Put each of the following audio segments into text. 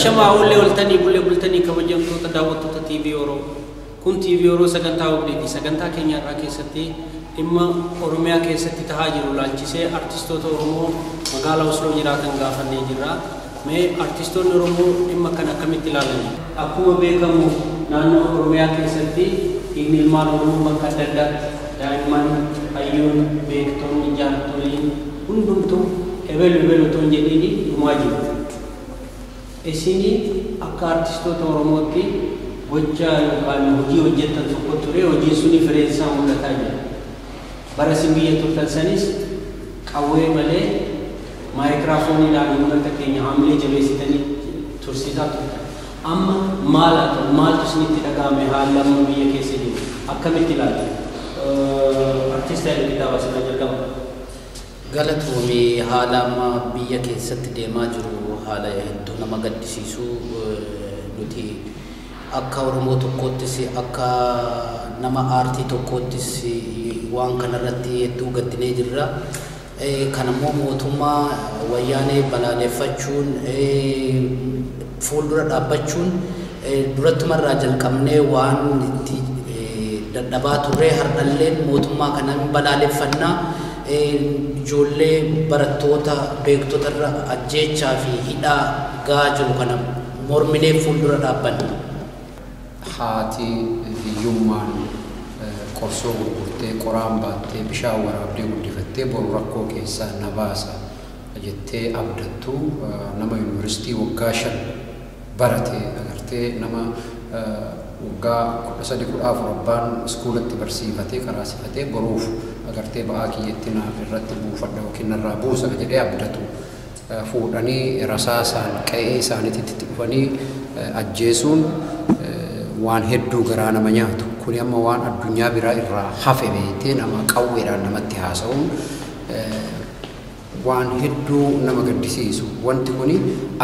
Ashamaa oollee oltanii bullee bultanii kabajamtoota daawwattoota TV Oromoo. Kun TV Oromoo sagantaa Ogdeeti. Sagantaa keenya irraa keessatti dhimma Oromiyaa keessatti tahaa jiru laalchisee artistoota Oromoo magaalaa Osloo jiraatan gaafannee jirra. Mee artistoonni Oromoo dhimma kana akkamitti ilaalan? Akkuma beekamu naannoo Oromiyaa keessatti dhiigni ilmaan Oromoo bakka adda addaatti daa'imman, hayyoonni, beektonni, jaartoliin hundumtuu ebelu ebelu otoo hin jedhiin dhumaa jiru. Isin akka artistoota Oromootti gocha yookaan hojii hojjettan tokko ture, hojiin suni fireen isaa mul'ataa jira. Bara isin biyya turtan sanis qawwee malee maayikiraafooniidhaan uummata keenya haamilee jabeessitanii tursiisaa turtan. Amma maal haa ta'u, maaltu isinitti dhaga'ame haalli amma biyya keessa jiru? Akkamitti ilaaltu? Artist Hayilu Kitaabaa sirraa jalqaba. Galatoomii haala amma biyya keessatti deemaa jiru haala hedduu nama gaddisiisu nuti akka Oromoo tokkoottis akka nama aartii tokkoottis waan kanarratti hedduu gaddinee jirra. Kanammoo mootummaa wayyaanee balaaleffachuun fuuldura dhaabbachuun durattumarraa jalqabnee waan itti dadhabaa turree hardhalleen mootummaa kana balaaleffannaa. Ijoollee barattoota beektota irra ajjeechaa fi hidhaa gahaa jiru kana morminee fuuldura dhaabbanna. Haati hiyyummaan qorsoo gurgurtee qoraan baattee bishaan waraabdee guddifattee boru rakkoo keessaa na baasa jettee abdattu nama yuunivarsiitii waggaa 5 barate agartee nama waggaa 13-14 abbaan iskuulatti barsiifatee karaasifatee boruuf agartee ba'aa kiyyatti na irratti buufadha yookiin narraa buusa jedhee abdatu fuudhanii rasaasaan qe'ee isaaniitti itti dhufanii ajjeesuun waan hedduu garaa nama nyaatu. Kuni amma waan addunyaa biraa irraa hafe beektee nama qawweedhaan namatti haasa'uun waan hedduu nama gaddisiisu. Wanti kuni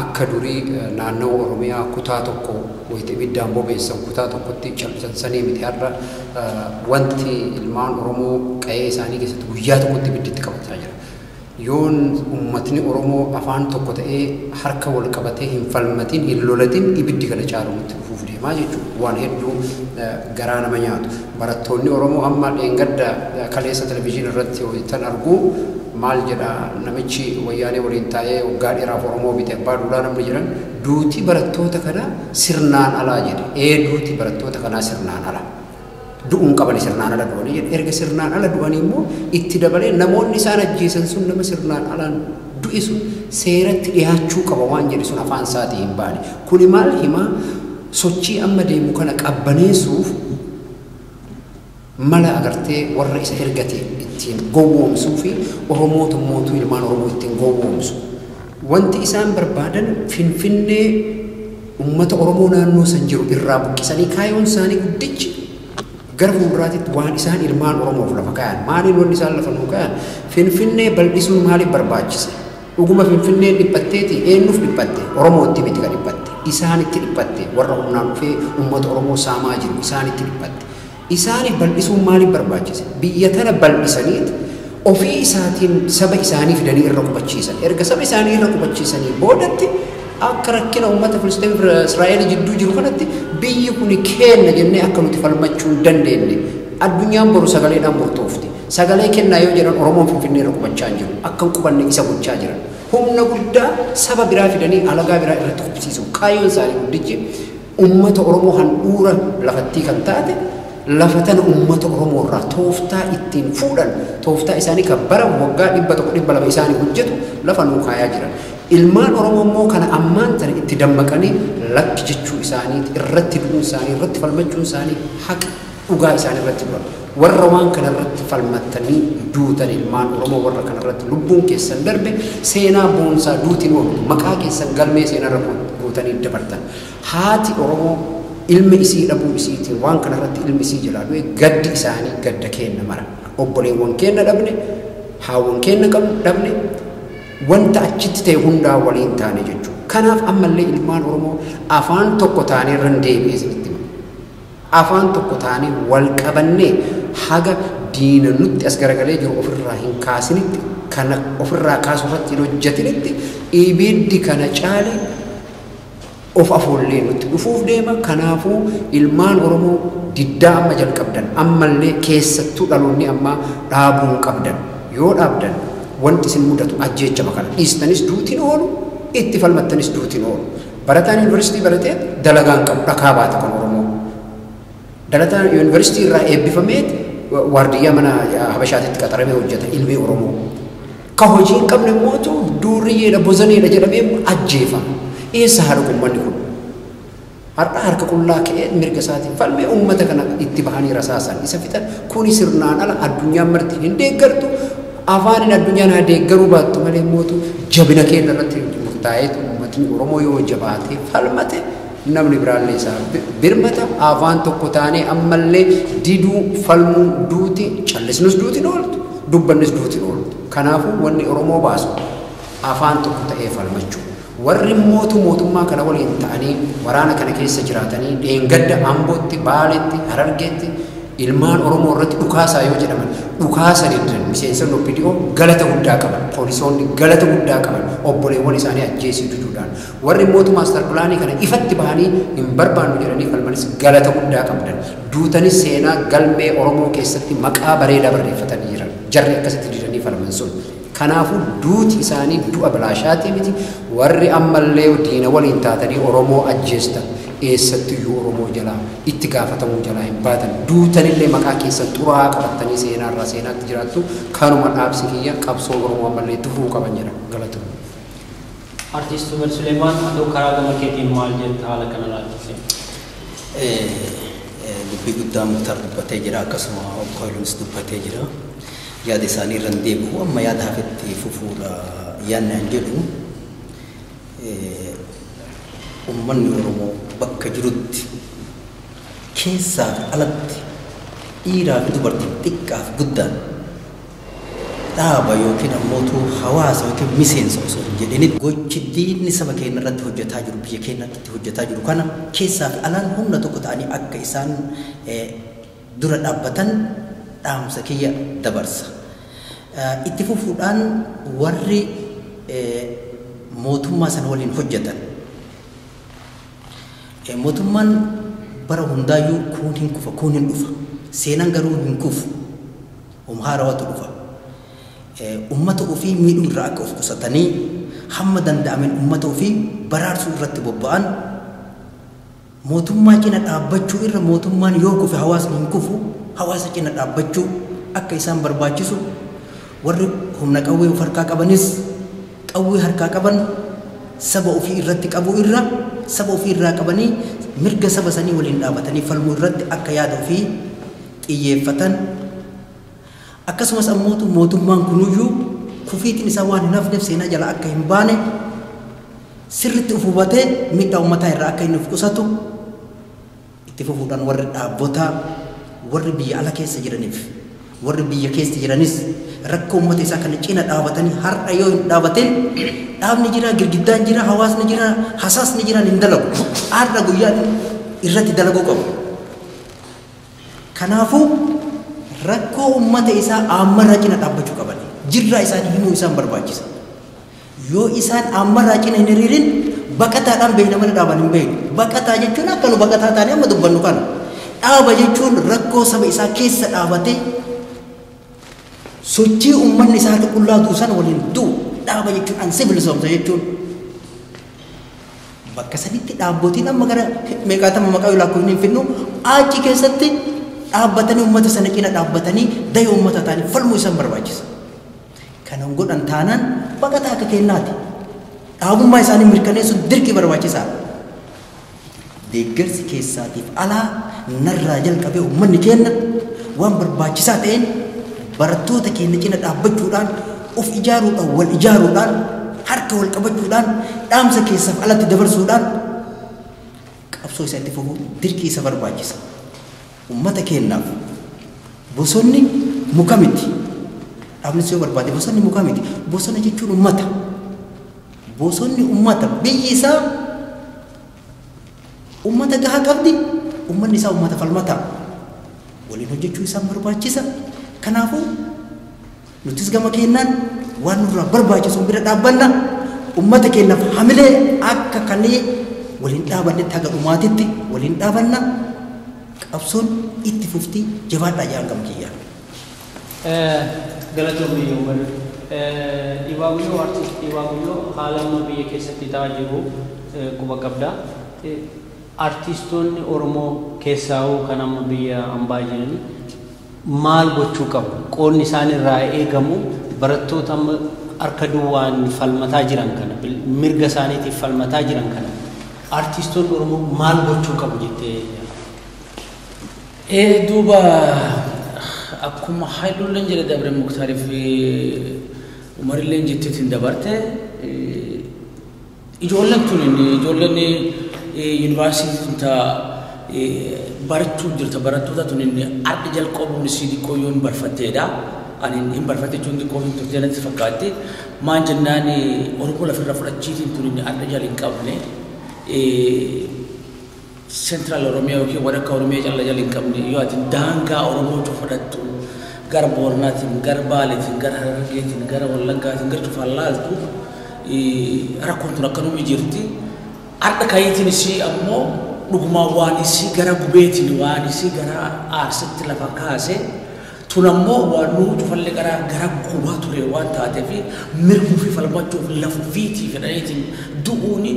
akka durii naannoo Oromiyaa kutaa tokko wayita ibiddaan bobeessan kutaa tokkotti calqansanii miti har'a wanti ilmaan Oromoo qe'ee isaanii keessatti guyyaa tokkotti ibiddi qabataa jira. Yoon uummatni Oromoo afaan tokko ta'ee harka wal qabatee hin falmatin hin lolatin ibiddi kana caalu nutti dhufuuf deemaa jechuudha. Waan hedduu garaa nama nyaatu. Barattoonni Oromoo amma dheengadda kaleessa televizyiinii irratti hojjetan arguu maal jedha namichi wayyaanee waliin taa'ee waggaa dheeraaf Oromoo bite abbaa duulaa namni jedhan duuti barattoota kanaa sirnaan alaa jedhe. Ee duuti barattoota kanaa sirnaan alaa. Du'uun qaban sirnaan ala du'anii jedhe. Erga sirnaan ala du'anii immoo itti dabalee namoonni isaan ajjeesan sun nama sirnaan alaan du'e sun seeratti dhiyaachuu qaba waan jedhe sun afaan isaatii hin baane. Kuni maal himaa sochii amma deemu kana qabbaneessuuf mala agartee warra isa ergate ittiin gowwoomsuu fi Oromoota mootuu ilmaan Oromoo ittiin gowwoomsu. Wanti isaan barbaadan Finfinnee uummata Oromoo naannoo san jiru irraa buqqisanii kaayoon isaanii guddichi gara fuulduraatti waan isaan ilmaan Oromoof lafa kaayan. Maaliin wanni isaan lafa nuu kaayan? Finfinnee bal'isuun maaliif barbaachise? Dhuguma Finfinnee dhiphatteeti eenyuuf dhiphatte? Oromootti miti ka dhiphatte. Isaanitti dhiphatte. Warra humnaan dhufee uummata Oromoo saamaa jiru isaanitti dhiphatte. Isaaniif bal'isuun maaliif barbaachise? Biyya tana bal'isaniit ofii isaatiin saba isaanii fidanii irra qubachiisan. Erga saba isaanii irra qubachiisanii boodatti akka rakkina uummata Filisxeem fi Israa'eel jidduu jiru kanatti biyyi kun kenna jennee akka nuti falmachuu hin dandeenye. Addunyaan boru sagaleedhaan murtoofti. Sagalee kennaa yoo jedhan Oromoon Finfinnee irra qubachaa hin jiru. Akka hin qubanne isa gochaa jiran. Humna guddaa saba biraa fidanii alagaa biraa irratti qubsiisu. Kaayyoon isaanii guddichi uummata Oromoo handhuura lafattii kan taate lafa tana uummata Oromoo irraa tooftaa ittiin fuudhan tooftaa isaanii kan bara waggaa 100-200 isaanii hojjetu lafa nuu kaayaa jiran. Ilmaan Oromoo immoo kana ammaan tana itti dammaqanii lakki jechuu isaanii irratti du'uun isaanii irratti falmachuun isaanii haqa dhugaa isaanii irratti du'an. Warra waan kana irratti falmattanii duutan ilmaan Oromoo warra kana irratti lubbuun keessan darbe seenaa boonsaa duutiin ooltu maqaa keessan galmee seenaa irra gootanii dabartan. Haati Oromoo ilmi isii dhabuu isiitiin waan kana irratti ilmi isii jalaa du'e gaddi isaanii gadda keenna mara. Obboleewwan keenna dhabne, haawwan keenna dhabne, wanta achitti ta'e hundaa waliin taane jechuudha. Kanaaf ammallee ilmaan Oromoo afaan tokko taanee irra hin deebi'e isinitti hima. Afaan tokko taanee wal qabannee haga diina nutti as garagalee jiru ofirraa hin kaasinitti kana ofirraa kaasuu irratti hin hojjetinitti ibiddi kana caale Of afoollee nutti dhufuuf deema. Kanaafuu ilmaan Oromoo diddaa amma jalqabdan ammallee keessattuu dhaloonni ammaa dhaabuu qabdan. Yoo dhaabdan wanti isin mudatu ajjeechama kana. Dhiistanis duutiin oolu, itti falmattanis duutiin oolu. Barataan yuunivarsiitii baratee dalagaan qabu dhakaa baata kan Oromoo. Dalataan yuunivarsiitii irraa eebbifamee waardiyyaa mana Habashaatitti qaxaramee hojjeta ilmi Oromoo. Ka hojii hin qabne mootu duuriyyeedha bozaneedha jedhamee ajjeefama. Eessa haadha uummanni kun? Har'a harka qullaa ka'ee mirga isaatiin falmee uummata kana itti bahanii rasaasan isa fixan. Kuni sirnaan ala addunyaan marti hin deeggartu. Afaaniin addunyaan haa deeggaruu baattu malee mootu jabina keenya irratti murtaa'eetu uummatni Oromoo yoo jabaatee falmate namni biraallee isaa birmata. Afaan tokko taanee ammallee diduu falmuu duuti callisnus duutiin ooltu dubbannis duutiin ooltu. Kanaafuu wanni Oromoo baasu afaan tokko ta'ee falmachuu. Warri mootu mootummaa kana waliin ta'anii waraana kana keessa jiraatanii dheengadda Ambootti, Baaleetti, Harargeetti ilmaan Oromoo irratti dhukaasaa yoo jedhaman dhukaasa diddan miseensonni OPDO galata guddaa qaban, poolisoonni galata guddaa qaban obboleewwan isaanii ajjeesuu diduudhaan. Warri mootu maaster pilaanii kana ifatti bahanii hin barbaannu jedhanii falmanis galata guddaa qabdan. Duutanis seenaa galmee Oromoo keessatti maqaa bareedaa barreeffatanii jiran. Jarri akkasitti didanii falman sun. Kanaafuu duuti isaanii du'a bilaashaatii miti. Warri ammallee diina waliin taatanii Oromoo ajjeestan eessattuyyuu Oromoo jalaa itti gaafatamuu jalaa hin baatan. Duutanillee maqaa keessan xuraa'aa qabattanii seenaarraa seenaatti jiraattu. Kanuma dhaabsi kiyya qabsoo Oromoo ammallee tufuu qaban jedha. Galatu. Artiist Umar Suleemaan, adoo karaa gama keetiin maal jetta haala kana laalchisee? Dubbii guddaa Muktaar dubbatee jira, akkasuma obbo Haayiluunis dubbatee jira. Yaada isaanii irra hin deebi'u, amma yaada hafetti fufuudha yaadni an jedhu. Uummanni Oromoo bakka jirutti keessaa fi alatti dhiiraa fi dubartiin xiqqaa fi guddaan dhaaba yookiin ammootu hawaasa yookiin miseensa osoo hin jedhinitti gochi diinni saba keenya irratti hojjetaa jiru, biyya keenya irratti hojjetaa jiru kana keessaa fi alaan humna tokko ta'anii akka isaan dura dhaabbatan dhaamsa kiyya dabarsa. Itti fufuudhaan warri mootummaa sana waliin hojjetan. Mootummaan bara hundaayyuu kuun hin kufa, kuun hin dhufa. Seenaan garuu hin kufu. Haarawatu dhufa. Uummata ofii miidhuu irraa akka of qusatanii hamma danda'ameen uummata ofii baraarsuu irratti bobba'an. Mootummaa cina dhaabbachuu irra mootummaan yoo kufe hawaasni hin kufu, hawaasa cina dhaabbachuu akka isaan barbaachisu warri humna qawwee of harkaa qabanis qawwee harkaa qaban saba ofii irratti qabu irra saba ofii irraa qabanii mirga saba sanii waliin dhaabatanii falmuu irratti akka yaada ofii xiyyeeffatan. Akkasumas ammootu mootummaan kunuyyuu kufiitiin isaa waan hin hafneef seenaa jala akka hin baane sirriitti of hubatee miidhaa uummataa irraa akka inni of qusatu itti fufuudhaan warri dhaabbotaa warri biyya ala keessa jiraniif warri biyya keessa jiranis rakkoo uummata isaa kana cina dhaabatanii har'a yoo hin dhaabatin dhaabni jira, girgiddaan jira, hawaasni jira, hasaasni jira hin dalagu. Har'a guyyaa irratti dalaguu qabu. Kanaafuu rakkoo uummata isaa ammarraa cina dhaabbachuu qaban. Jirraa isaanii himuu isaan barbaachisa. Yoo isaan ammarraa cina hin hiriirin baqataadhaan beekna malee dhaaban hin beeknu. Baqataa jechuun akka nu baqataa taanee amma dubbannu kana. Dhaaba jechuun rakkoo saba isaa keessa dhaabatee sochii uummanni isaa harka qullaa du'u sana waliin du'u. Dhaaba jechuun an sibilisoomsa jechuun. Bakka sanitti dhaabbotiin amma gara meeqaatama maqaa yoo lakkoofne hin finnu achi keessatti dhaabbatanii uummata sana cina dhaabbatanii dayoo uummata ta'anii falmuu isaan barbaachisa. Kana godhan taanaan baqataa akka kennaati. Dhaabummaa isaanii mirkaneessuun dirqii barbaachisaadha. Deeggarsi keessaatiif alaa narraa jalqabee uummanni keenya waan barbaachisaa ta'een barattoota keenya cina dhaabbachuudhaan of ijaaruudhaan wal ijaaruudhaan harka wal qabachuudhaan dhaamsa keessaaf alatti dabarsuudhaan qabsoo isaa itti fufuu dirqii isa barbaachisa. Uummata keenyaaf bosonni muka miti. Dhaabni yoo barbaade bosonni muka miti. Bosona jechuun uummata. Bosonni uummata biyyi isaa uummata gahaa qabdi. Uummanni isaa uummata falmataa. Waliin hojjechuu isaan barbaachisa. Kanaafuu nutis gama keenyaan waan nurraa barbaachisu bira dhaabbanna. Uummata keenyaaf hamilee akka kalee waliin dhaabannetti haga dhumaatitti waliin dhaabanna qabsoon itti fuftii jabaadhaa jedhan gamkiyyaa. Galatoomii Umar. Dhiibaa Guyyoo artist Dhiibaa Guyyoo haala amma biyya keessatti ta'aa jiru quba qabda. Artistoonni Oromoo keessaa'uu kan amma biyya ambaa jiran maal gochuu qabu? Qoonni isaan irraa eegamu barattoota amma harka duwwaan falmataa jiran kana mirga isaaniitiif falmataa jiran kana artistoonni Oromoo maal gochuu qabu jettee? Duuba akkuma Haayiluulleen jedhe dabre Muktaariif Umarilleen jetteetiin dabarte ijoolleen tun ijoolleen yuunivarsiitiin ta barachuu jirta barattoota tun ardi jalqabuun isii xiqqoo yoo hin barfatteedha. Ani hin barfatte jechuun xiqqoo hin turte natti fakkaatti. Maan jennaan Oromoo lafirra fudhachiitiin tun ardi jala hin qabne. Central Oromiyaa yookiin walakkaa Oromiyaa calla jala hin qabne yoo ati daangaa Oromoo fudhattu gara Booranaatiin, gara Baaleetiin, gara Harargeetiin, gara Wallaggaatiin, gara cufaan laaltu rakkoon tun akkanuma jirti. Har'a kayiitiin isii ammoo dhugumaan waan isii gara gubeetiin waan isii gara aarsitti lafa kaase tun ammoo waan nuu cufallee gara gubaa ture waan taateef mirguu fi falmachuuf lafuufiitii fedhaniitiin du'uuni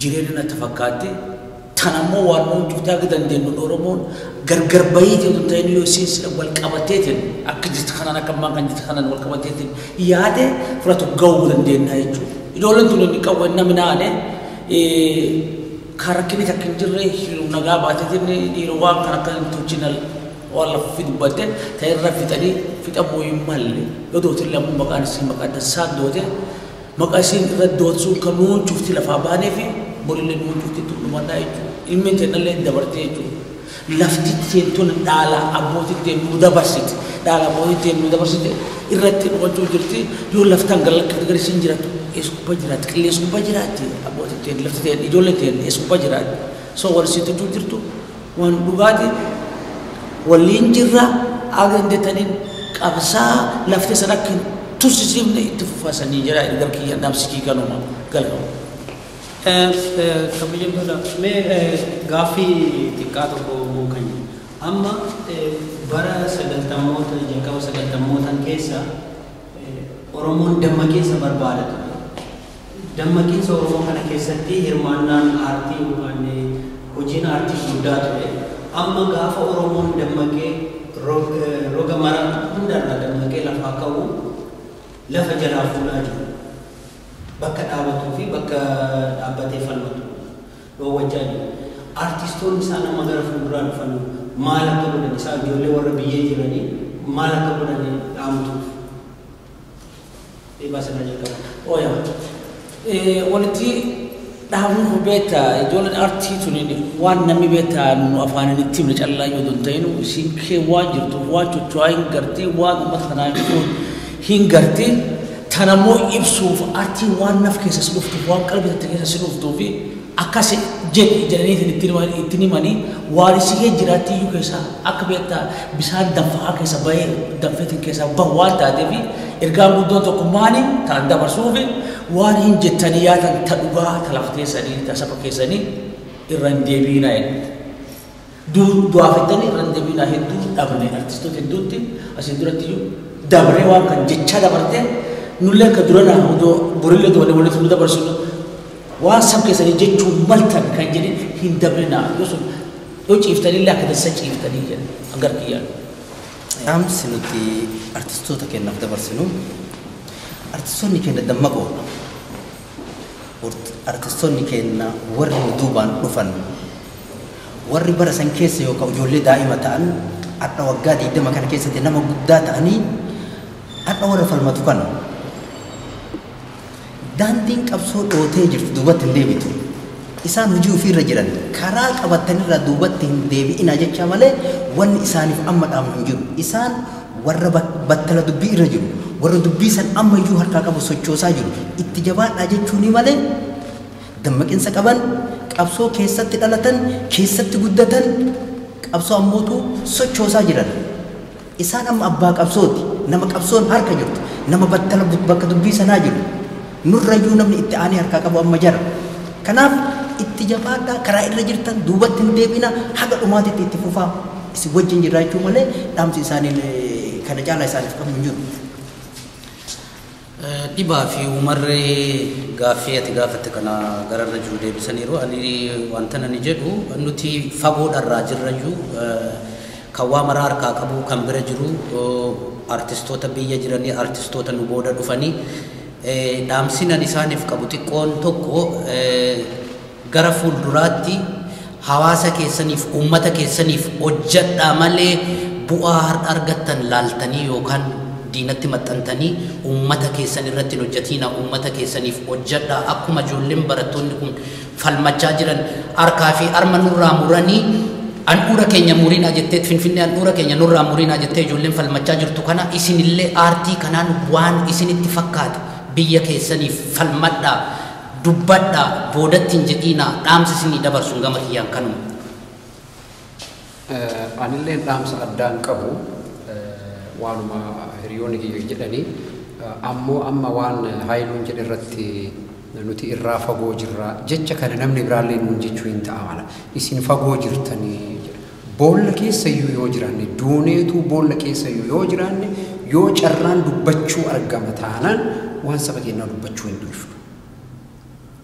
jireenya natti fakkaatti. Tan ammoo waan nuun cuftaa akka dandeenyu Oromoon gargar bahiitiin otoo hin ta'in yoo isiin wal qabateetiin akka jirtu kanaan akka ammaa kan jirtu kanaan wal qabateetiin yaade fudhatu gahuu dandeenya jechuudha. Ijoolleen tun inni qabu namni naane kan rakkinni takka hin jirre hiruu nagaa baateetiin dhiiroo waan kan akka hin tolchine waan lafa dubbatte ta'e irra fixanii fixamuu hin malle yoo dootillee ammoo maqaan isiin maqaa dansaan doote maqaa isiin irra dootsuun kan nuun cufti lafaa baanee fi borillee nuun cufti tullumannaa jechuudha. Ilmi teenallee dabartee jechuudha. Lafti teentun dhaala abbootiin teen nu dabarsite dhaala abbootiin teen nu dabarsite irratti dhufachuu jirti yoo laftaan galakkifte gara isiin jiraattu eeskuba jiraatti qilleenskuba jiraatti abbootiin teen lafti teen ijoolleen teen eeskuba jiraatti so wal isiin tolchuu jirtu waan dhugaati waliin jirra aga dandeettaniin qabsaa lafti sana akka hin tursiifne itti fufaasanii jira erga kiyya dhaamsikii kanuma galgamu. Kabajamtoota mee gaaffii xiqqaa tokko kan amma bara sagaltamoota jalqaba sagaltamootaan keessa Oromoon dammaqinsa barbaada ture. Dammaqinsa Oromoo kana keessatti hirmaannaan aartii yookaan hojiin aartii guddaa ture. Amma gaafa Oromoon dammaqee roga mara hundarraa dammaqee lafaa ka'u lafa jalaa fuudhaa jiru. Bakka dhaabatuu fi bakka dhaabbatee falmatu dhoowwachaa jiru. Artistoonni isaan amma gara fuulduraa dhufan maal akka godhan isaan ijoollee warra biyyee jiranii maal akka godhan dhaamtuuf. Dhiibbaa sanaa jalqaba. Ooya. Walitti dhaabnu beektaa ijoolleen artii tun waan namni beektaa nu afaaniin itti himne callaa yoo don ta'inu isiin kee waan jirtu waan socho'aa hin gartee waan uummata kanaa hin gartee tan ammoo ibsuuf artii waan naf keessa si dhuftuuf waan qalbii tante keessa si dhuftuu fi akkas jedhaniitiin ittiin himanii waan isii kee jiraatti iyyuu keessa akka beektaa bishaan danfa'aa keessa bahee danfeetiin keessaa bahu waan taateef ergaan guddoon tokko maali ta'an dabarsuufi waan hin jettanii yaatan ta dhugaa ta lafteessanii ta saba keessanii irra hin deebiinaa jedhu. Du'aafettanii irra hin deebiinaa hedduu dhabne artistoota hedduutti asiin duratti iyyuu dabree waan kan jechaa dabarte nullee akka durana odoo borillee doonee walitti nu dabarsinu waan sab keessanii jechuu maltan kan jedhin hin dabrinaa yoo sun yoo ciiftanillee akka dansa ciiftanii jedhan agar kiyyaan. Dhaamsi nuti artistoota keenyaaf dabarsinu artistoonni keenya dammaqoodha. Artistoonni keenya warri nu duubaan dhufan warri bara san keessa yookaan ijoollee daa'ima ta'an har'a waggaa 20 kana keessatti nama guddaa ta'anii har'a warra falmatu kana daandiin qabsoo dhootee jirtu duubatti hin deebitu. Isaan hojii ofiirra jiran karaa qabatanirraa duubatti hin deebi'ina jecha malee wanni isaaniif amma dhaabnu hin jiru. Isaan warra battala dubbii irra jiru, warra dubbii san amma iyyuu harkaa qabu sochoosaa jiru. Itti jabaadhaa jechuuni malee dammaqinsa qaban, qabsoo keessatti dhalatan, keessatti guddatan, qabsoo ammootu sochoosaa jiran. Isaan amma abbaa qabsooti, nama qabsoon harka jirtu, nama battala bakka dubbii sanaa jiru. Nurrayyuu namni itti aanee harkaa qabu amma jara. Kanaaf Itti jabaadhaa, karaa irra jirtan duubatti hin deebina, haga dhumaatitti itti fufaa isin wajjin jiraachuu malee dhaamsi isaaniin kana caalaa isaaniif qabnu hin jiru. Dhibaa fi umarree gaaffii ati gaafatte kana gararra jiru deebisaniiru. Ani wanta nani jedhu nuti fagoodharraa jirrayyuu kan waa maraa harkaa qabu kan bira jiru artistoota biyya jiranii artistoota nu booda dhufanii dhaamsinan isaaniif qabu xiqqoon tokko gara fuulduraatti hawaasa keessaniif uummata keessaniif hojjedhaa malee bu'aa har'a argattan laaltanii yookaan diinatti maxxantanii uummata keessan irratti hin hojjetina, uummata keessaniif hojjedhaa. Akkuma ijoolleen barattoonni kun falmachaa jiran harkaa fi harma nurraa muranii handhuura keenya murinaa jettee Finfinnee handhuura keenya nurraa murinaa jettee ijoolleen falmachaa jirtu kana isinillee aartii kanaan waan isinitti fakkaate biyya keessaniif falmadhaa, dubbadhaa, boodatti hin jedhiinaa, dhaamsa isinii dabarsuun gama kiyyaan kanuma. Anilleen dhaamsa addaan qabu waanuma hiriyoonni kiyya jedhanii ammoo amma waan Haayiluun jedhe irratti nuti irraa fagoo jirra jecha kana namni biraallee nuun jechuu hin ta'a mala. Isin fagoo jirtanii jedha. Boolla keessayyuu yoo jiraanne, duuneetuu boolla keessayyuu yoo jiraanne, yoo carraan dubbachuu argama taanaan waan saba keenyaa dubbachuu hin dhiifnu.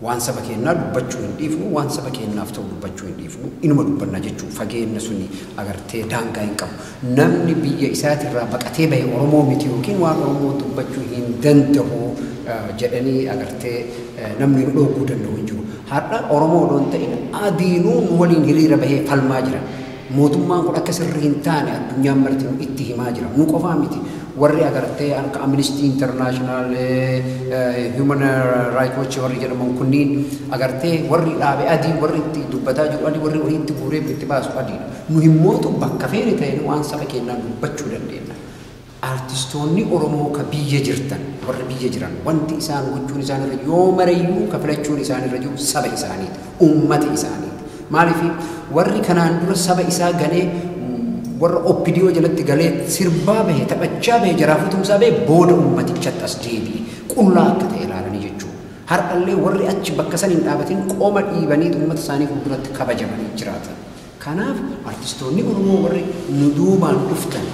Waan saba keenyaa dubbachuu hin dhiifnu, waan saba keenyaaf ta'u dubbachuu hin dhiifnu, inuma dubbanna jechuun fageenya suni agartee daangaa hin qabu. Namni biyya isaatirraa baqatee bahe Oromoo miti yookiin waan Oromoo dubbachuu hin danda'u jedhanii agartee namni nu dhooguu danda'u hin jiru. Har'a Oromoo odoo hin ta'in adiinuu nu waliin hiriira bahee falmaa jira. Mootummaan kun akka sirrii hin taane addunyaan marti nu itti himaa jira. Nu qofaa miti. Warri agartee akka Amnesty International, Human Rights Watch warri jedhaman kunniin agartee warri dhaabe adii, warri itti dubbataa jiru adii, warri horii itti guuree itti baasu adiidha. Nu himmootu bakka feene ta'een waan saba keenyaa dubbachuu dandeenya. Artistoonni Oromoo ka biyya jirtan, warri biyya jiran wanti isaan gochuun isaan irra yoo marayyuu ka filachuun isaan irra jiru saba isaaniiti, uummata isaaniiti. Maaliif warri kanaan dura saba isaa galee warra OPDO jalatti galee sirbaa bahe, taphachaa bahe, jaraafuu tumsaa bahe booda uummatichatti as deebi'e qullaa akka ta'e ilaalanii jechuudha. Har'allee warri achi bakka san hin dhaabatin qoma dhiibanii uummata isaanii fuulduratti kabajamanii jiraatan. Kanaaf artistoonni Oromoo warri nu duubaan dhuftan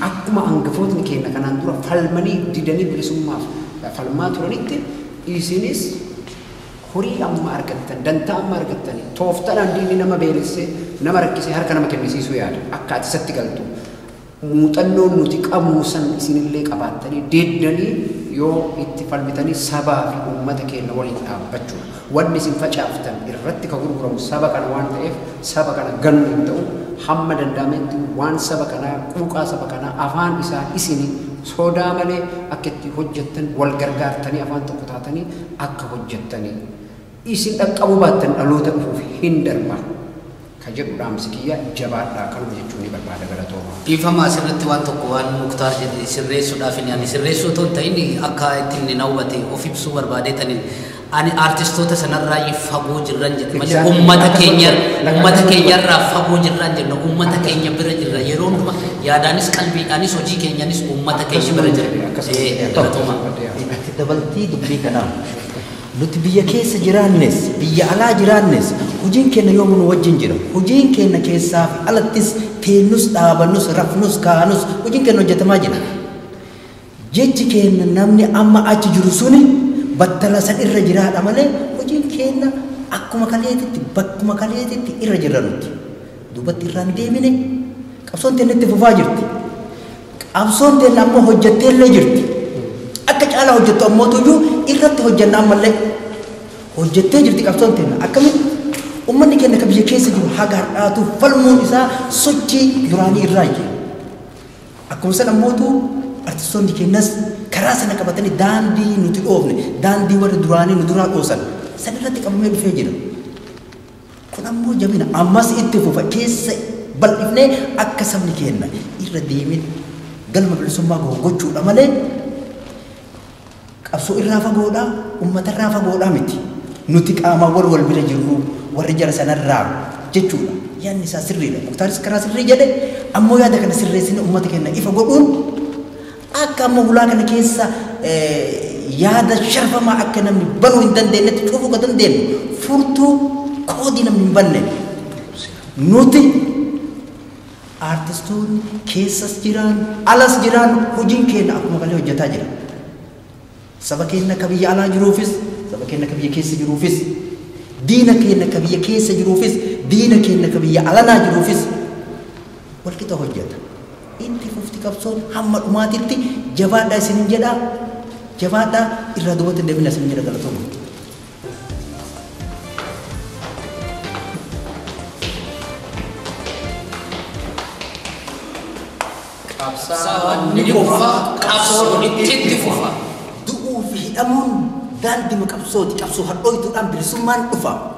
akkuma hangafootni keenya kanaan dura falmanii didanii bilisummaaf falmaa turanitti isinis horii amma argattan, dantaa amma argattan, tooftaadhaan diinni nama beelessee nama rakkisee harka nama kennisiisuu yaada akka ati isatti galtu. Muuxannoon nuti qabnu san isinillee qabaattanii deeddanii yoo itti falmitanii sabaa fi uummata keenya waliin dhaabbachuudha. Wanni isin facaaftan irratti ka gurguramu saba kana waan ta'eef saba kana gannu hin ta'u. Hamma danda'ametti waan saba kanaa, quuqaa saba kanaa, afaan isaa isinii sodaa malee akka itti hojjettan wal gargaartanii afaan tokko taatanii akka hojjettanii isin dhaqqabuu baattan dhaloota dhufuuf hin darba. Ka jedhu dhaamsi kiyya jabaadhaa kanuma jechuun ni barbaada galatooma. Dhiifama asirratti waan tokko waan Muktaar jedhe sirreessuudhaaf inni ani sirreessuu otoo hin ta'in akka ittiin na hubate of ibsuu barbaadeetaniin ani artistoota sanarraa fagoo jirran jedhe malee uummata keenya uummata keenyarraa fagoo jirran jenna, uummata keenya bira jirra yeroo hundumaa yaadaanis qalbiidhaanis hojii keenyaanis uummata keenya bira jirra. Galatooma. Itti dabaltii dubbii kanaa nuti biyya keessa jiraannes biyya alaa jiraannes hojiin keenya yoomuu nu wajjin jira. Hojiin keenya keessaa fi alattis teennus dhaabannus rafnus kaanus hojiin keenya hojjetamaa jira. Jechi keenya namni amma achi jiru suni battala san irra jiraadha malee hojiin keenya akkuma kaleetitti bakkuma kaleetitti irra jirra nuti. Duubatti irraan deemine qabsoon teenya itti fufaa jirti. Qabsoon teenya ammoo hojjettee illee jirti. Akka caalaa hojjettu ammoo tuyyuu irratti hojjenna ammallee hojjettee jirti qabsoon teenya. Akkamitti uummanni keenya ka biyya keessa jiru haga har'aatu falmuun isaa sochii duraanii irraa jira. Akkuma san ammootu artistoonni keenyas karaa sana qabatanii daandii nuti dhoofne, daandii warri duraanii nu duraa dhoosan san irratti qabamee dhufee jira. Kun ammoo jabina ammas itti fufa keessa bal'ifnee akka sabni keenya irra deemee galma bilisummaa gahu gochuudha malee qabsoo irraa fagoodhaa, uummata irraa fagoodhaa miti. Nuti qaamawwan wal bira jirru warri jara sanarraa jechuudha. Yaadni isaa sirriidha. Muktaaris karaa sirrii jedhe ammoo yaada kana sirreessine uummata keenya ifa godhuun akka amma hulaa kana keessa yaada sharfamaa akka namni banuu hin dandeenyetti cufuu ka dandeenyu furtuu Koodii namni hin banne. Nuti artistoonni keessas jiraan alas jiraan hojiin keenya akkuma kalee hojjetaa jira. Saba keenya akka biyya alaa jiruufis, saba keenya akka biyya keessa jiruufis, diina keenya akka biyya keessa jiruufis, diina keenya akka biyya alanaa jiruufis walqixa hojjeta. Itti fufti qabsoon hamma dhumaatitti. Jabaadhaa isinin jedhaa, jabaadhaa, irraa duubatti hin deebina isinin jedha. Galatooma. Qabsaa'aan ni kufa, qabsoon itti fufa. Du'uu fi hidhamuun daandii qabsooti. Qabsoo hadhooytuudhaan bilisummaan dhufa.